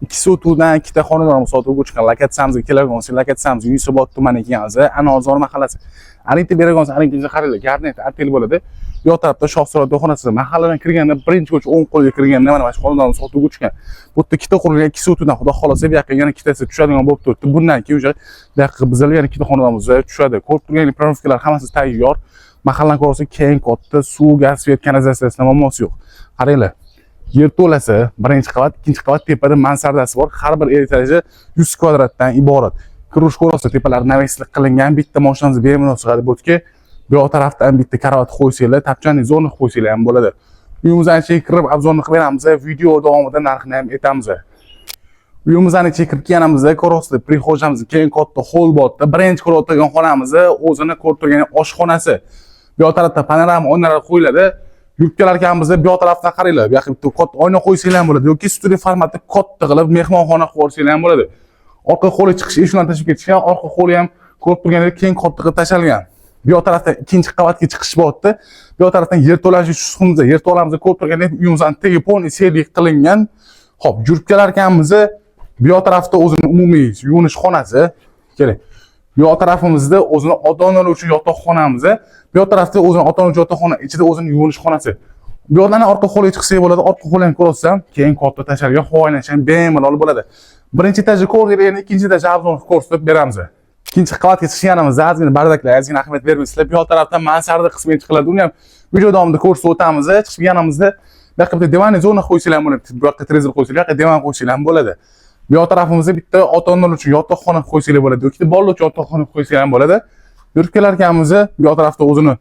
2 sotixdan ikkita xonadon sotuvga chiqqan. Lokatsiyamizga keladigan bo'lsak, lokatsiyamiz Yunusobod tumani ekanmiz, Anorzor mahallasi. Ориентир beradigan bo'lsak, ориентир qaranglar, Garnet otel bo'ladi. Bu yoq tarafda Shohsurat xonasi. Mahalladan kirganda birinchi ko'cha o'ng qo'lga kirganda mana shu xonadon sotuvga chiqqan. Bu yerda ikkita qurilgan, 2 sotixdan, xudo xohlasa, bu yoqqa yana ikkitasi tushadigan bo'lib turibdi. Bundan keyin уже bu yoqqa bizlar yana ikkita xonadonimiz tushadi. Ko'rib turgan проверка lar hammasi tayyor. Mahallani ko'rsa, keng, katta, suv, gaz, свет, kanalizatsiyasida muammosi yo'q. Qaranglar. Yerto'lasi birinchi qavat, ikkinchi qavat, tepada mansardasi bor. Har bir etaji 100 kvadratdan iborat. Kirish ko'rsa, tepalari навес lik qilingan, bitta mashinamiz bemalol chiqadi bu yerga. Bu yoq tarafdan bitta karavot qo'ysanglar, тапчанный zona qo'ysanglar ham bo'ladi. Uyimizni ichiga kirib обзор ni qilib beramiz, video davomida narxini ham aytamiz. Uyimizni ichiga kirib kelganimizda ko'rasizlar, прихожа miz keng, katta холл bor. Birinchi ko'rib o'tirgan xonamiz o'zini ko'rib turgan oshxonasi. Bu yoq tarafda panorama oynalar qo'yiladi. Yurib kelar ekanmiz, bu yoq tarafdan qaranglar, bu yoqqa bitta katta oyna qo'ysanglar ham bo'ladi yoki studiya formatda katta qilib mehmonxona qilib yuborsanglar ham bo'ladi. Orqa qo'li chiqish eshigidan tashlab ketishgan, orqa qo'li ham ko'rib turgandek keng, katta qilib tashalgan. Bu yoq tarafdan ikkinchi qavatga chiqish bo'lyapti. Bu yoq tarafdan yerto'lasi tushimiz, yerto'lamizda ko'rib turgandek uyimizni tagi полный серый qilingan. Xo'p, yurib kelar ekanmiz, bu yoq tarafda o'zini umumiy yuvinish xonasi. Keling. Bu yoq tarafimizda o'zini ota-onalar uchun yotoqxonamiz. Bu yoq tarafda o'zini ota-ona uchun yotoqxona, ichida o'zini yuvinish xonasi. Bu yoqdan orqa qo'lga chiqsak bo'ladi. Orqa qo'lni ham ko'rasizlar, keyin katta tashalgan, havo aylanishi ham bemalol bo'ladi. Birinchi etajni ko'rdik, endi ikkinchi etaj обзор ko'rsatib beramiz. Ikkinchi qavatga chiqqanimizda ozgina бардак lar, ozgina ahamiyat bermaysizlar. Bu yoq tarafdan mansarda qismiga chiqiladi. Uni ham video davomida ko'rsatib o'tamiz. Chiqib kelganimizda bu yoqqa bitta диванный zona qo'ysanglar ham bo'ladi. Bu yoqqa televizor qo'ysanglar, bu yoqqa divan qo'ysanglar ham bo'ladi. Bu yoq tarafimizda bitta ota-onalar uchun yotoqxona qo'ysanglar bo'ladi yoki bolalar uchun yotoqxona qo'ysanglar ham bo'ladi. Yurib kelar ekanmiz, bu yoq tarafda o'zini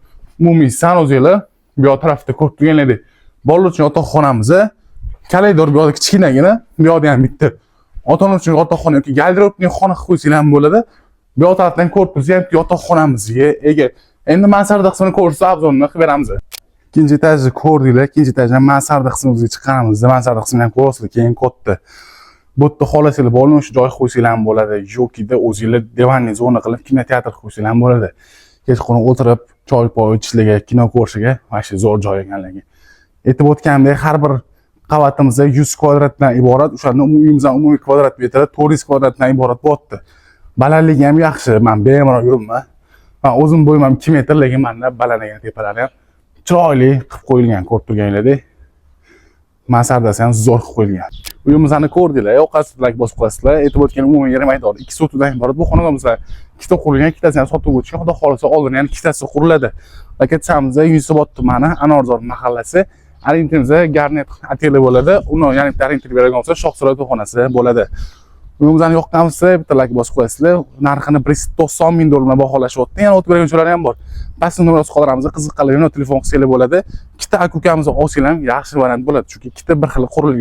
umumiy санузел i, bu yoq tarafda ko'rib turganlaridek bolalar uchun yotoqxonamiz. Koridor bu yoqda kichkinagina, bu yoqda ham bitta ota-ona uchun yotoqxona yoki гардеробный xona qilib qo'ysanglar ham bo'ladi. Bu yoq tarafdan ko'rib tursa ham yotoqxonamizga ega. Endi mansarda qismini ko'rsa, обзор ni qilib beramiz. Ikkinchi etajni ko'rdinglar, ikkinchi etajdan mansarda qismimizga chiqqanimizda mansarda qismini ham ko'rasizlar, keyin katta. Bu yerda xohlasanglar bolalar uchun joy qo'ysanglar ham bo'ladi, yokida o'zinglar диванный zona qilib kinoteatr qo'ysanglar ham bo'ladi. Kechqurun o'tirib choy poy ichishlarga, kino ko'rishga mana shu zo'r joy ekanligi. Aytib o'tganimdek, har bir qavatimizda 100 kvadratdan iborat, o'shanda uyimizdan umumiy kvadrat metri 400 kvadratdan iborat bo'lyapti. Balandligi ham yaxshi, man bemalol yuribman. Man o'zim bo'yim ham 2 metr, lekin manda baland ekan, tepalari ham chiroyli qilib qo'yilgan, ko'rib turganinglardek. Mansardasi ham zo'r qilib qo'yilgan. Uyimizni ko'rdinglar, yoqasiz, like bosib qo'yasizlar. Aytib o'tgan umumiy yer maydoni 2 sotixdan iborat. Bu xonadonimizda ikkita qurilgan, ikkitasini ham sotuvga chiqqan. Xudo xohlasa, oldin yana ikkitasi quriladi. Lokatsiyamizda Yunusobod tumani, Anorzor mahallasi. Ориентир imizda Garnet oteli bo'ladi. Uni yana bitta ориентир beradigan bo'lsa, Shohsurat xonasi bo'ladi. Uyimizni yoqqan bo'lsa, bitta like bosib qo'yasizlar. Narxini 190 ming dollar bilan baholashyapti. Yana o'tib bergan joylari ham bor. Pastda nomerasi qoldiramiz. Qiziqqanlar telefon qilsanglar bo'ladi. Ikkita aka ukamizni olsanglar ham yaxshi variant bo'ladi. Chunki ikkita bir xil qurilgan.